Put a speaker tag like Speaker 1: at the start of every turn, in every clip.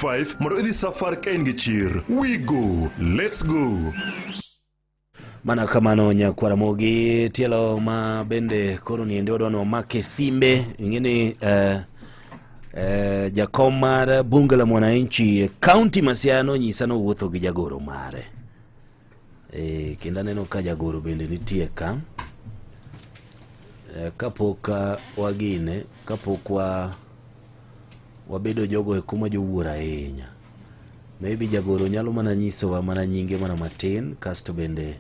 Speaker 1: 5 mondo idhi safar ka in gi chir. We go, let's go.
Speaker 2: Mana kamano nyakwaramogi tielo ma bende koro niendi wadwa ni wamake simbe ing'eni jakom mar bunge la mwananchi e kaunti ma Siaya nonyisa nowuotho gi jagoro mare kendo aneno ka jagoro bende nitie ka kapok wagine kapok wa wabedo jogo eko ma jowuor ahinya maybe jagoro nyalo mana nyisowa mana nyinge mana matin kasto bende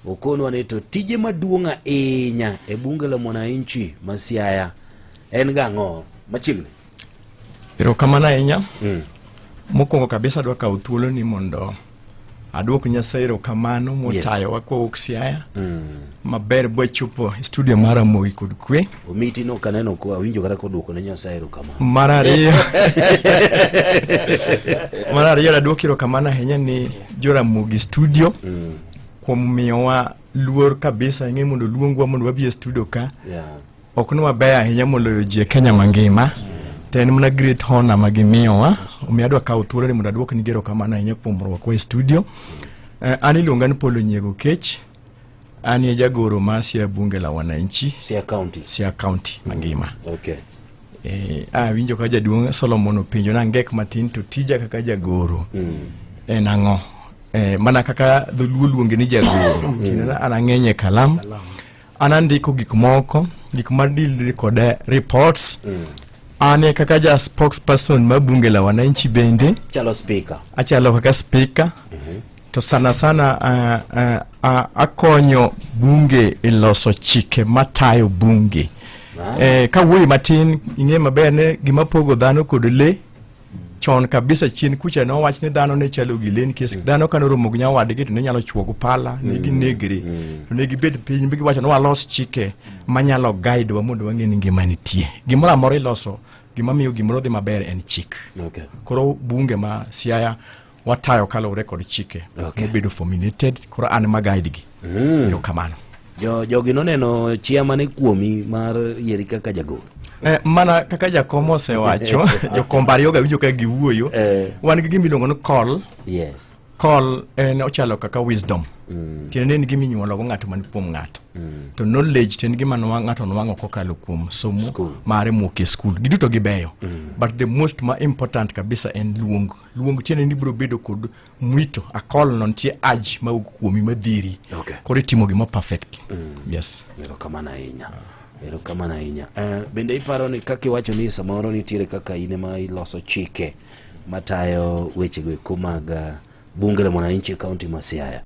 Speaker 2: okonwa ni to tije maduong' ahinya e bunge la mwananchi ma Siaya en gang'o machiegni.
Speaker 3: Erokamano ahinya. Mokwongo kabisa adwa kawo thuolo ni mondo aduok Nyasaye erokamano motayowa kowuok Siaya maber bwachopo e studio mar Ramogi kod kwe.
Speaker 2: Omiti no kaneno ko awinjo kata koduoko ne Nyasaye erokamano.
Speaker 3: Mar ariyo aduok erokamano ahinya ni jo Ramogi studio kuom miyowa luor kabisa ing'e mondo luongwa mondo wabi e studio ka. Ok ni wabeyo ahinya moloyo ji e Kenya mangima to en mana great honor ma gimiyowa omiyo adwa kawo thuolo ni mondo aduok nigi erokamano ahinya kuom rwakwa e studio. An iluonga ni Paul Onyiego Kech, an e jagoro mar Siaya Bunge la Wananchi.
Speaker 2: Siaya County.
Speaker 3: Siaya County mangima.
Speaker 2: Okay.
Speaker 3: Awinjo ka jaduong' Solomon openjo na ngek matin to tija kaka jagoro en ang'o? Mana kaka dholuo luonge ni jagoro tiende ni an ang'eny e kalam, an andiko gik moko, gik ma deal kod reports. An e kaka ja spokesperson mar Bunge la Wananchi bende.
Speaker 2: Chalo speaker.
Speaker 3: Achalo kaka speaker to sana sana akonyo bunge e loso chike matayo bunge. Kawuoyo matin ing'e maber ni gima pogo dhano kod le chon kabisa chien kucha nowach ni dhano ne chalo gi le nikech dhano ka noromo gi nyawadgi to ne nyalo chuogo pala ne ginegre to ne gibed piny mi giwacho ni walos chike manyalo guide wa mondo wang'e ni ngima nitie gimoro amora iloso gima miyo gimoro dhi maber en chik. Koro bunge ma Siaya watayo kaluwore kod chike mobedo formulated, koro an ma guide gi. Erokamano.
Speaker 2: Jo jogi noneno chia mane kuomi mar yieri kaka jagoro.
Speaker 3: Mana kaka jakom osewacho, jokombe ariyo ga winjo ka giwuoyo. Wan gi gima iluongo ni call. Call en ochalo kaka wisdom. Tiende ni en gima inyuolo go ng'ato man kuom ng'ato. To knowledge to en gima ng'ato nwang'o kokalo kuom somo
Speaker 2: School.
Speaker 3: mare mowuok e school. Giduto gibeyo. But the most ma important kabisa en luong. Luong tiende ni ibiro bedo kod mwito, a call no nitie urge mawuok kuomi madhiri. Koro itimo gima perfect. Yes.
Speaker 2: Erokamano ahinya. Erokamano ahinya. Bende iparo ni kaka iwacho ni samoro nitiere kaka in ema iloso chike matayo wechego eko mag bunge la mwananchi e kaunti ma Siaya.